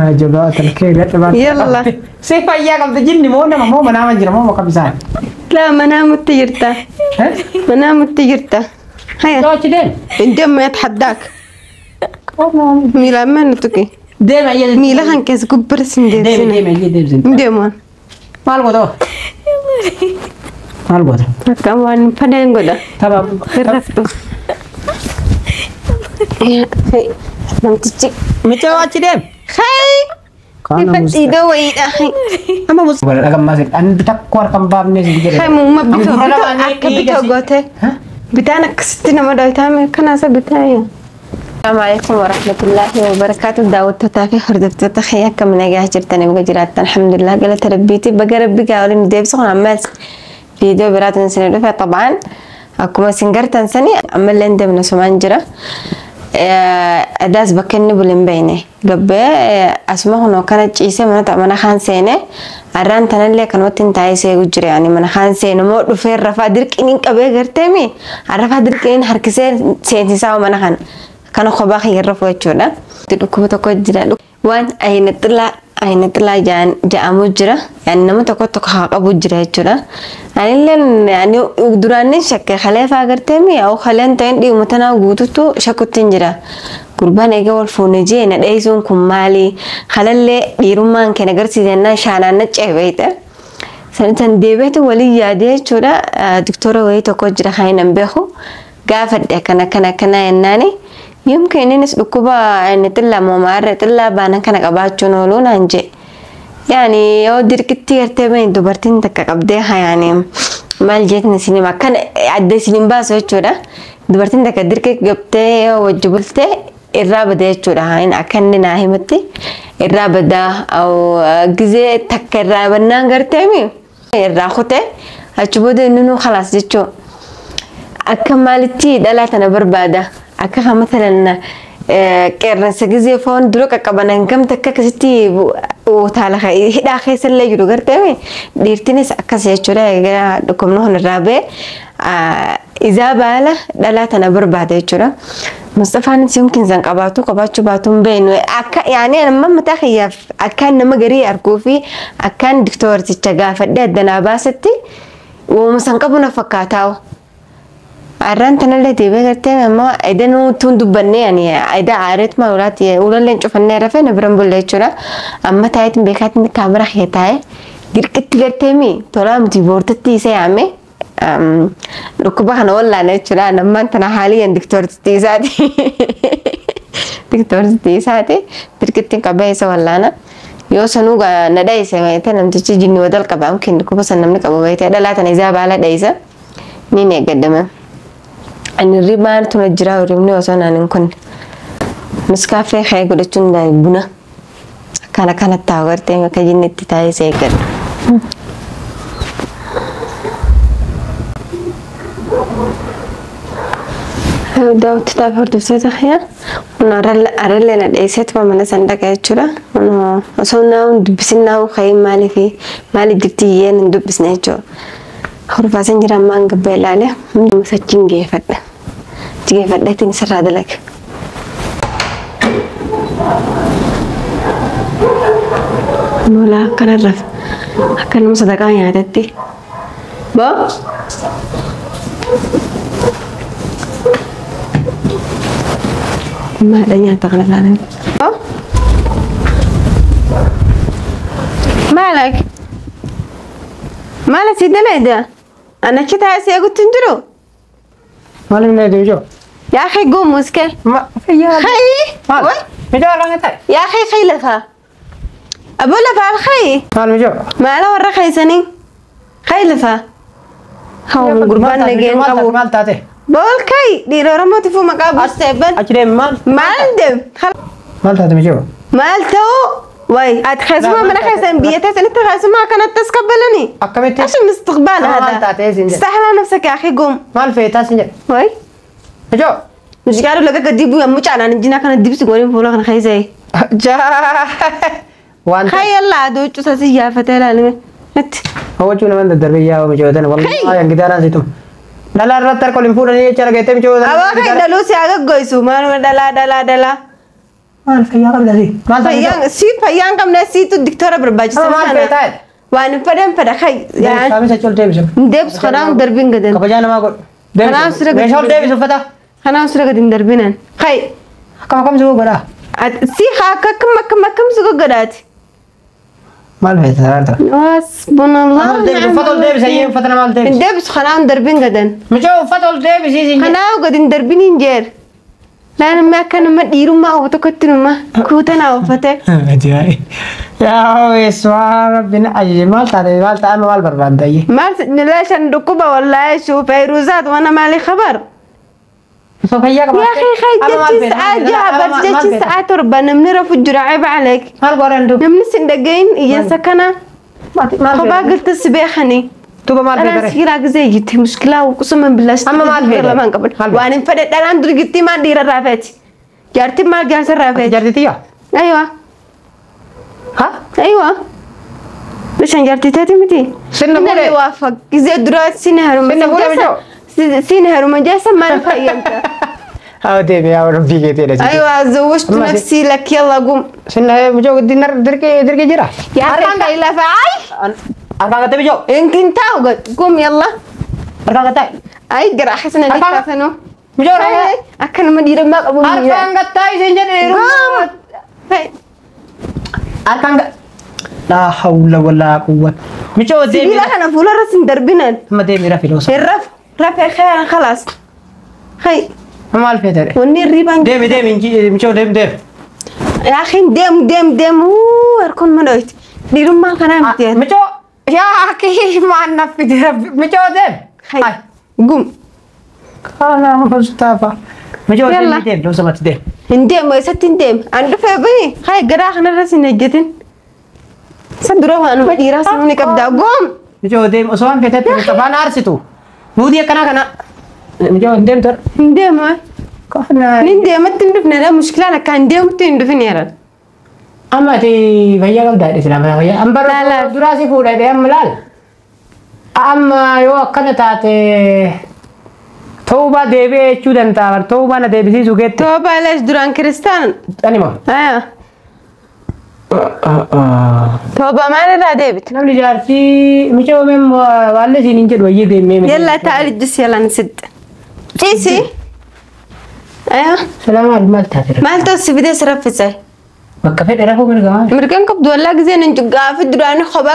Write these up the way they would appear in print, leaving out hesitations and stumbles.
Yaa jabaata kee dadhabaa. Yalla. Si fayyaa qabda jinni moo nama moo manaa jira moo makka bisaan. Laa manaamutti jirta. Manaamutti jirta. Haya. Yoo achi deem. Deem yatahaddaak. Miila mana tuqi. Deem ayyee. Miila kan keessa gubbara sin Deem deemsine. deem ayyee deemsin. Deemuun. Maal goota? Maal goota? Akka waan fadeen godha. Tapha. Irraftu. Namtichi. Michoo achi deem. Hey! Ifa wayiidha. Amma mus. Wala dhagammaa sin an takko harkaan baafnee sin jedhe. Hey, mumma bitoo Dura bitoo lamaan akka dhiiga bitoo si- goote. Bitaan akkasitti nama dhawitaame kanaasa bitaa yaa. Assalamu alaikum warahmatullahi wabarakatuh. Daawwattootaa fi hordoftoota kiyya akkam nagaa jirtan eega jiraattan alhamdulillah galata rabbiiti baga rabbi gaa waliin deebisu kun ammas viidiyoo biraatiin isin dhufe طبعا akkuma isin gartan sani ammallee hin deemne sumaan jira. Adaas bakka inni bule hin beekne gabbee asuma kunoo kana ciisee mana mana kaan seene arraan tanallee kanumatti hin taa'ee seegu jira yaani mana kaan seene moo dhufee rafaa dirqiniin qabee garteemi rafaa dirqiniin harkisee seensisaa mana kana kana kophaa kiyya rafu jechuudha. Dhukkuba tokko jira waan ayina xilaa ayina xilaa ja'amu jira yaani nama tokko tokko haa qabu jira jechuudha. Anilleen yaani duraanin shakke kaleefaa garteemi yaa kaleen ta'in dhiimu tanaa guututu shakkutti hin jira. Gurbaan egaa wal fuune jee na dheeysuun kun maali? Kalallee dhiirummaan keenya agarsiisannaa shaanaan na ceebeeyte. San deebiitu walii yaadee jechuudha. Doktora wayii tokko jira kan hin beeku. Gaafadhe akkana akkana akkana jennaani. Yomkin innis dhukkuba inni xillaa moomaarra xillaa baanan kana qabaachuun ooluu naan jee. Yaani yoo dirqitti gartee bahe dubartiin takka qabdee yaani maal jeetni isin akkana adda isin hin baasu jechuudha. Dubartiin takka dirqi qabdee yoo wajji bultee irraa bada jechuudha. Akka inni naa himatti irraa badaa gizee takka irraa bannaan garteemi irraa kutee achi booda inni nuu khalaas jechuudha. Akka maalitti dhalaa tana barbaada? Akka kan matalan qeerransa gizee foon dura qaqqaban hangam takka akkasitti utaala hidhaa keessallee jiru garteemi dhiirtinis akkas jechuudha egaa dhukkubni kun irraa ba'e izaa baala dhalaa tana barbaada jechuudha. Mustafaanis yomkin san qabaatu qabaachuu baatu hin beeknu akka yaani amma mataa kiyyaaf akkaan nama garii arguu fi akkaan diktoorticha gaafadhee addanaa baasetti uuma san qabu na fakkaataa'u. Arraan tanallee deebi'ee gartee amma eda nutuun dubbannee ani eda aareetuma ulaatti ulallee cufannee rafee na biran bulle jechuudha. Amma taa'eetiin beekaatiin kaamera kee taa'ee dirqitti gartee mi tolaa miti boortatti isa yaame dhukkuba kana wallaana jechuudha. Ammaan tana haaliyan diktoortitti isaati. Diktoortitti isaati dirqitti qabee isa wallaana. Yoo sanuu na dhayise beekte namtichi jinni wadal qaba yookiin dhukkuba san namni qabu beekte dhalaa tana isaa baala dhayisa ni eeggadame. Ani ribaan tuna jira ribni osoo naan hin kunne. Nuskaaffee ka'ee godhachuun buna akkana kanatti haa gartee akka jinni itti taa'ee isa eeggadhu. Daawwattoota fi hordoftoota kiyya kun arallee na dheesseetuma mana san dhaqa jechuudha. Osoo naa'uun dubbisin naa'uun ka'ee maaliif maaliif jirti iyyeen hin dubbisne jechuudha. Horfaasan jira ammaan gabbee ilaale achiin geeffadha. Achi geeffadheetiin sirraa dalaga. Lolaa akkana rafe akka nama sadaqaa nyaatetti. Boo! Maadha nyaata kana ilaalan. Boo! Maalak? Maal asii dalayda? Ana achi taa'ee si eegutti hin jiru? Maal inni deemu jiru? Yaa akhi guum muskee. Ma fayyaa. Khayi! Maal? Way! Michoo harkaan taa'e. Yaa akhi khayi lafaa. Aboo lafaa alkhayi. Maal michoo? Maala warra khaysanii? Khayi lafaa. Hawwan gurbaan nageen qabu. Maal taate? Bool khayi dhiira Oromootiifuu maqaa buustee ban. Achi deemi maal? Maal deem? Maal taate michoo? Maal ta'uu? Way ati keessumaa mana keessan biyya teessanitti keessumaa akkanatti as kabbalanii? Akkamitti? ايش الاستقبال maal هذا؟ taate siin jedhe? استحلى نفسك يا اخي قوم. Maal feetaa siin jedhe? وي Michoo? مش قالوا لك ديبو يا مش على نجينا كان ديبس قولين فولا كان خيزي. Jaa. Waan خي يلا عدو تساسي يا فتاة لا نت. Hawwachuu nama daddarbee yaa michoo tana wallahi hangidaaraan situm. Dhalaa irratti harka waliin fuudhanii jecha argattee michoo tana. أبا خي دلوسي أغا قويسو ما دلا دلا دلا. Maal fayyaa qabda si? Maal taate? Fayyaan si fayyaan qabna siitu diktoora barbaachisa. Maal feetaa? Waan fedhan fedha kay. Saamisa achi ol deebise. Deebsu kanaaf darbiin gadan. Kabajaa namaa godhu. Kanaaf sira gadi. Meeshaa ol deebisu uffata. Kanaaf sira gadi hin darbinan. Kay. Akkam akkam si godhaa? Si haa akkam akkam akkam si goggodaati. Maal feeta sararta? Wasbunallah. Uffata ol deebisa iyyee uffata namaa ol deebisa. Deebsu kanaaf darbiin gadan. Mucaa uffata ol deebisii siin jedhe. Kanaaf gadi hin darbin hin jeer. Laan amma akka nama dhiirummaa qabu tokkotti numa kuutanaa uffate. Ajaa'ib. Yaa weessuwaa rabbiin ajaje maal taate maal taate maal barbaadda iyyee? Maal shan dhukkuba wallaahi shuu fayruuzaat wana maali khabar. Osoo fayyaa يا qabaatte. أخي خي جتي ساعة جاء بس جتي ساعة تربة نمني رفو جرا عيب عليك. Maal godhan duuba? نمني سندقين يا سكنة. Maal خبا قلت السبيخني. Duuba maal أنا feetare? سكيرا زي مشكلة وقسما بالله أما ما الفيدة؟ ما قبل ما الفيدة؟ وأنا انفدت أنا عند قلتي ما دير الرافات جارتي ما جالسة الرافات. Jaartii tiyya? أيوة. Ha? أيوة ليش أنا جارتي تاتي متي؟ سنة أنا اللي fuudhee? وافق زي درات سنة هرم سنة fuudhee بجو؟ سنة هرم جالسة ما فهمت. Haa deemi yaa rabbii keetii dha. أيوة زوجت أما نفسي لك يلا قوم. Sinna mucaa dinar dirqee dirqee jira. يا أخي لا فعاي. Harkaan gattee bijoo? يمكن تاوقت قوم يلا. Harkaan gattee? أي قرا حسنا لك أركان- سنو. Mucaa harkaan أكن مدير ما قبل. harkaan gattee isin jedhe. قوم. Harkaan gattee. Laa hawla walaa quwwata. Mucaa deemi. سيبي لها أنا فولا راس ندربنا. Amma deemi rafi loosa. الرف رفع خيرا خلاص. خي Maal feetare? وني الريبان. Deemi deemi mucaa deemi deemi. يا أخي ديم ديم ديم أوه أركون منويت ديرم ما كان متين. Mucaa yaa akii maal na fide rabbi mucaa deemi. خي قوم. Kana Mustafa. Mucaa Yalla. deemi deemi loosa mati deemi. ندم ست ندم عند فبني خي قرا خنا راس نجتن صدروها أنا بدي راس مني كبدا قوم. Mucaa deemi osoo waan feetetti Mustafaan aarsitu. Muudii akkanaa kana. Mucaa deemi tor. ندم Kana. ندم تندفنا لا مشكلة أنا كان ندم تندفني يا رب. Amma ati fayyaa qabdaa jedhe silaa fayyaa. Amma Laa, laa. duraa si fuudha jedhee amma laal. Amma yoo akkana taate toobaa deebi'ee jechuu danda'a. Toobaa na deebisiisuu keetti. توبة ليش دران كريستان. Anima. آه توبة ما لها ديبت. Namni jaartii mucaa meem waallee siin hin jedhu wayyee deemee. يلا تعالي جس يلا نسد جيسي. ايوه. Salaam maal taate? ما توصي بدي سرفسه. Bakka fedhe rafuu mirga maal? مرقان قبض ولا زين انت قاف دران خبا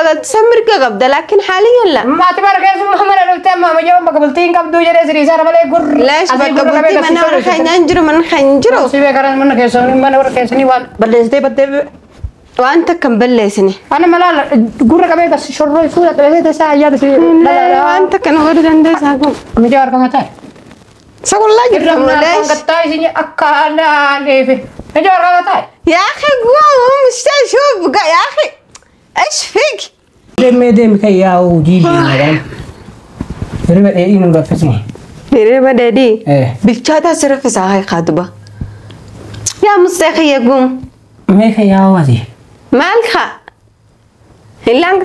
مرقة قبض لكن حاليا لا. Ati bara keessummaa mana dhuftee amma ammayyaa bakka bultii hin qabduu jedhee sirii isaa malee gurri. ليش بقى بلتي من ورا خنجرو من خنجرو. Si beekaran mana keessanii mana warra keessanii waan balleessitee battee وانت كم بلسني. Ana malaala gurra qabee gas shorroo fuula qabee isaa ayyaata si. لا وانت كان غير عندي ساقو. Mijaa harka mataa. ساقو لا Irra جرم ليش. gattaa isin akka aaneefe. Mijaa harka mataa. يا اخي قوم مش شوف يا اخي ايش فيك؟ Deemee deemi kan yaa'u jiidhee magaalaan. Hirriba dheedhii nu gaffisni. Hirriba dheedhii? Eh. Bilchaataa sirrifisaa haa kaatuba. Yaa mustaqi yagum. Mee kan yaa'u ati. Maal kaa? Illaan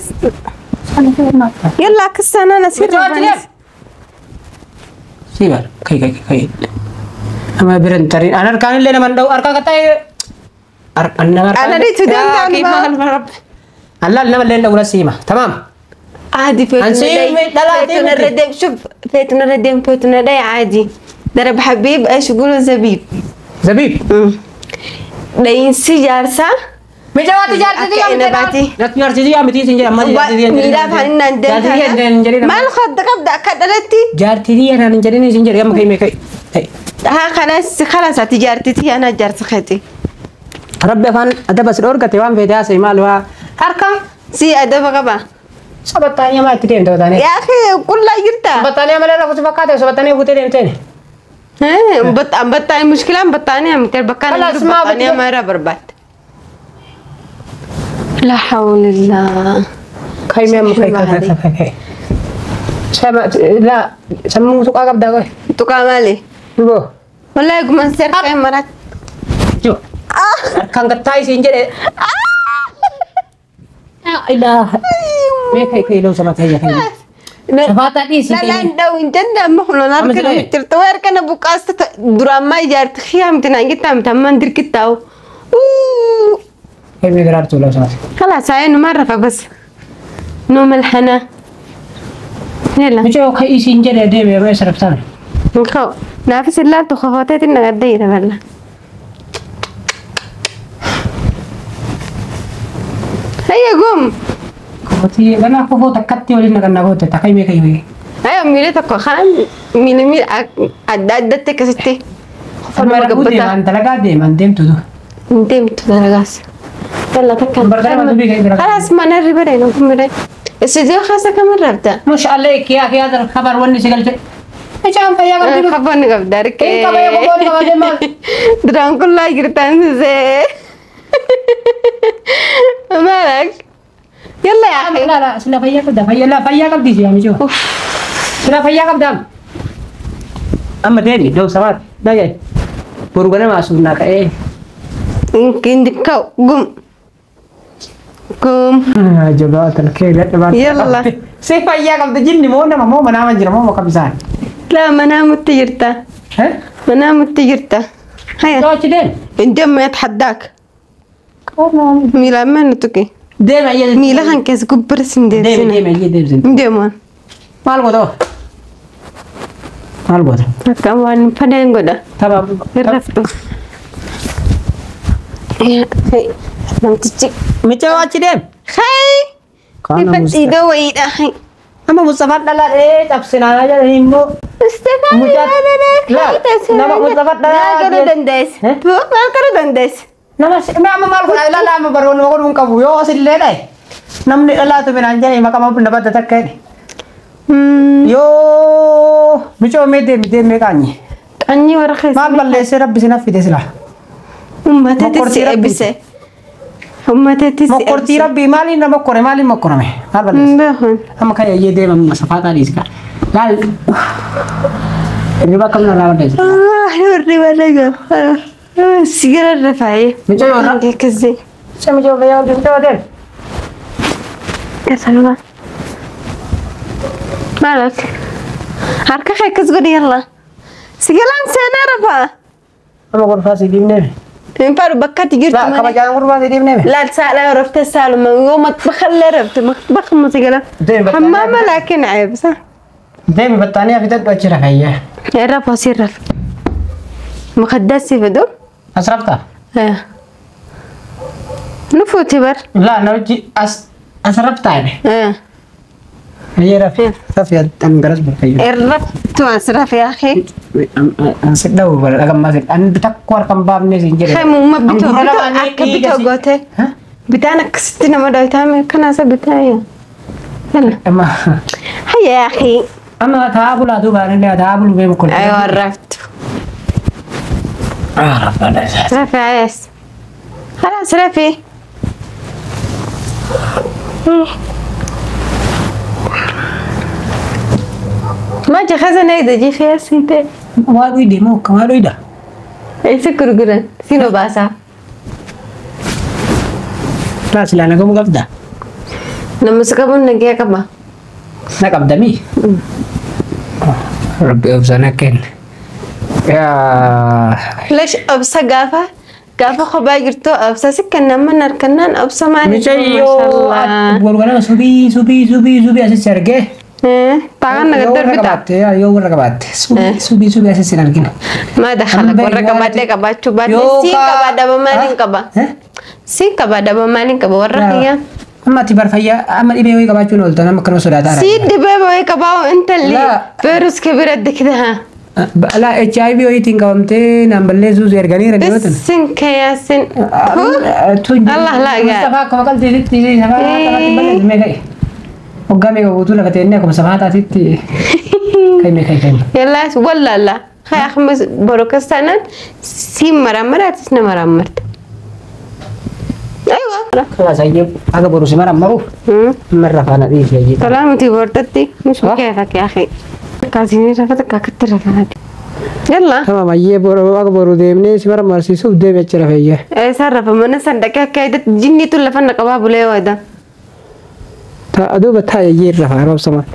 yalla akkas ana sirrifanis. Si bar kai kai kai. Ama biran tarin an harkaan illee naman dha'u harkaan qaxxaa'ee. Harkaan nama harkaan. Ana dhiitu danda'an ba'a. Allah nama illee dha'u siima. Tamaam. عادي فيتنا هنسيب داي طلعت فيتنا إيه؟ الردم شوف فيتنا الردم فيتنا داي عادي درب حبيب ايش يقولوا زبيب. Zabiib. داينسي جارسة Mijawaati jaartii Akka inni baati. Jaartii yaa miti isin jedha amma ميلا فاننا Jaartii ما الخد قبضة كدلتي. Jaartii yaa naan hin jedhin isin jedhe amma kai mee kai. ها خلاص خلاص تجارتي انا جارت خيتي. Rabbi afaan adaba si dhorgate waan feete haasa'e maal waa harkaan سي ادب غبا. sabattaanii maa itti deemte bataanii. يا اخي كل جرتا. Sabattaanii malee rafu si fakkaate sabattaanii fuutee deemteen. بط المشكلة بطانية مثل بكان خلاص ما بطانية بدي- ما راه بربات. لا حول الله. Kai mee amma kai kai kai kai. Sama laa sammuu tuqaa qabdaa qoy. تقع مالي. Duboo. والله يقوم نسير خير مرات. Joo. Harkaan gattaa isin jedhe. Laa ilaaha. Mee kai kai loo sama ta'e kai. Safaataa dhiisi. لا لا ندو انت ما خلو أما نارك زين. ترتوير كان بوكاست دراما جارت خيام تنانجي تام تام دركتاو Ka'imee daraartuu laa sanaati. خلاص هاي ما رفع بس نوم الحنا يلا Mucaa ka'ii siin jedhee deeme yeroo eessa raftaan? نخو نافس الله تخوفتي نغدي والله هيا قوم Kofootii ganaa kofoo takkatti waliin naqannaa goote takka himee ka'ii. ايوه ميلي تكو خان ميلي ميل عدت كستي Amma rafuu deemaan dalagaa deemaan deemtu tu. ندمت درجات يلا تكا خلاص ما نري بدينا نقوم استديو خاصة كم ربطة مش عليك يا أخي هذا الخبر وني سجلت. Mucaan fayyaa qabdi. خفوني قبدارك Hin qaba yoo kofoon qabate maal? دران كلها جرتان زي مالك يلا يا أخي لا لا sila fayyaa qabda fayyaa la fayyaa qabdi si amijo. Sila fayyaa qabda. Amma deemi doo samaat dhagaye. Boru ganama asuun naa ka'ee. يمكن دكاو قم قم Jabaata kee dadhabaa. يلا. Si fayyaa qabda jinni moo nama moo manaaman jira moo makam isaan. لا منام التجرتة منام التجرتة هيا Yoo achi deemi. الدم يتحداك ميلا ما نتوكي Deemi ayyee. ميلا هنكس كبر Deemi سندير deemi ayyee deemsin. ديمون Maal goota? Maal goota? كمان فدين قدا Tapha. الرفض يا أخي نمتشي Mucaa achi deemi. خي كيف إيدو أخي Amma Mustafaan dhalaa cabsinaa jedhanii immoo مصطفى لا، nama Mustafaa dhalaa ما قالوا دندس ما قالوا دندس nama nama maal godhaa ilaalaa amma baroonni godhuu hin qabu yoo asillee dhaye namni dhalaatu binaan jedhee maqaa na badda takka jedhe yoo micoomee deemi deemee qaanyi أني ورخص maal balleessee rabbi sin affide silaa أمتي مقرتي تسي ربي. أبسة أمتي تسي mokkortii rabbii maaliin na mokkore maaliin mokkorame maal balleesse بهن amma kan yayyee deema masafaa taadhiis kaa laal hirriba akkam na balleesse آه نوري ولا سيجارة الرفاعية Micoo yoo كزي micoo fayyaa micoo deemi يا سلام مالك هركا خيكز قولي يلا سيجارة سنة رفا amma gorfaa si dhiibneemi ينفع بكات جرت laa kabajaan gorfaa si dhiibneemi لا تسأل عرفت سالم يوم مطبخ اللي عرفت مطبخ مسجلة دير بطانية. حمامة لكن عيب صح deemi battaaniyaa fidadhu achi rafayyaa الرف وصير رف مخدات سيفدو as raftaa اه نفوتي بر laa namichi as as raftaa jedhe اه Ayyee rafi rafi an garas barfayyu الرف تواسرف يا اخي an si dhawu bara dhagammaa si an takku harkan baafne siin jedhe خي مو ما بتو Angura بتو lamaanii اكا dhiiga بتو si- قوتي Ha? بتانا كستنا ما دايتامي كان بتاعي يلا Amma هيا يا اخي amma taa bulaa duuba anillee taa buluu beeku kun. ايوه عرفت رفي عيس خلاص رفي ما جي خزنة إذا جي خياس انت Waa dhuyde moo akka waa dhuyda? اي سكر قرن سينو باسا Laa silaa nagamu qabda? لما سكبون نجي كما Na qabda mii? Rabbi obsa na kenne. Yaa ليش أبسا قافة قافة خبا قرتو أبسا سكن لما نركنان أبسا ما ما شاء Mucayyoo الله golgolama subii subii subii subii asitti argee. إيه طبعا نقدر Yoo warra بتاع qabaatte yoo warra qabaatte subii subii subii asitti hin argina. ما دخلك ورا قبات لك قبات شو بعد سين قبا دبا مالين قبا سين قبا دبا مالين قبا ورا هي Amma ati barfayyaa amma dhibee wayii qabaachuun oolta nama akkanuma sodaataa سيد دبابة وهي قبا وانت اللي لا. فيروس كبير قد كده ها Laa HIV wayiitiin qabamtee naan balleessuu si erganiira dhiyootan. بس سنك يا سن الله لا قال Mustafaa akkuma qalteetitti safaa taatitti balleessu mee ka'e. Waggaa meeqa guutuu lafa teennee akkuma safaa taatitti ka'e mee ka'e ka'e. يلا ولا لا خي خمس بروكستانا سين مرمرة تسنا مرمرت ايوه Kalaas ayyee haga boru si marammaru marra faana dhiisi ayyee. سلامتي بورتتي مش صح؟ بكيفك يا اخي كازيني رفتك كتر رفعتي يلا Tamam ayyee boru haga boru deemnee si marammarsiisuuf deemi achi rafeeyyee. ايه صرف من صندك كايدة جني تلا فن قباب ليه ودا Aduuba taa'e ayyee irra faana obsamaan.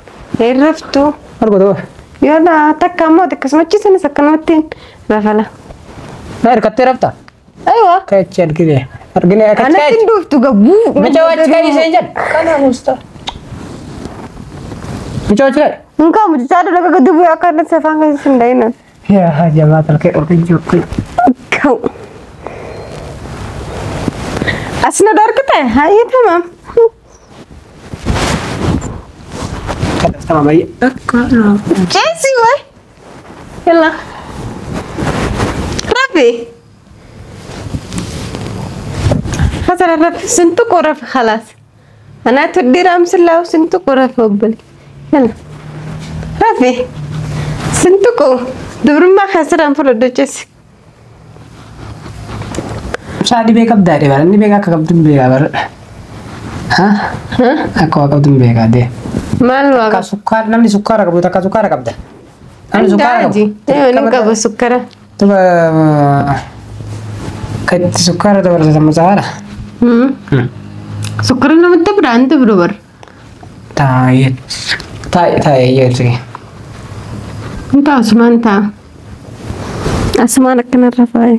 ايه رفتو Argo ta'u. يلا تكا موتك سمتشي سنة سكنوتين رفلا Na hirkattee raftaa? Aywa. Kachi argine. Argine kachi Anatti kachi. hin dhuftu gabbuu. Mucaa achi ka'i isheen jedhu. Kana musta. Mucaa achi ka'i. Nka mucaa dalaga gadi bu'ee akka inni safaan keessa hin da'inan. Yaa jamaa talkee dhorkin jiru. Kau. Asina darkite? Hayi tamam. Kanas tamam ayya. Akka naaf. Jesse way. Yalla. Rafi. خسر الرف سنتك ورف خلاص انا تدير امس الله سنتك ورف وبل يلا رفي سنتكو دبر ما خسر انفر دوجس. Ibsaa dhibee qabdaa dhibee inni beekaa akka qabdu hin beekaa bara. Ha? Akka waa qabdu hin beekaa dee. مال Akka واقع sukkaara namni sukkaara qabu takka sukkaara qabda. Namni sukkaara qabu. ايوه نقب سكره. Tuba kan itti sukkaara dabarsatan masaara. سكر لما تبرع انت بربر. Taa'ee taa'ee taa'ee jedhu. انت عثمان تا عثمان كان الرفاعي.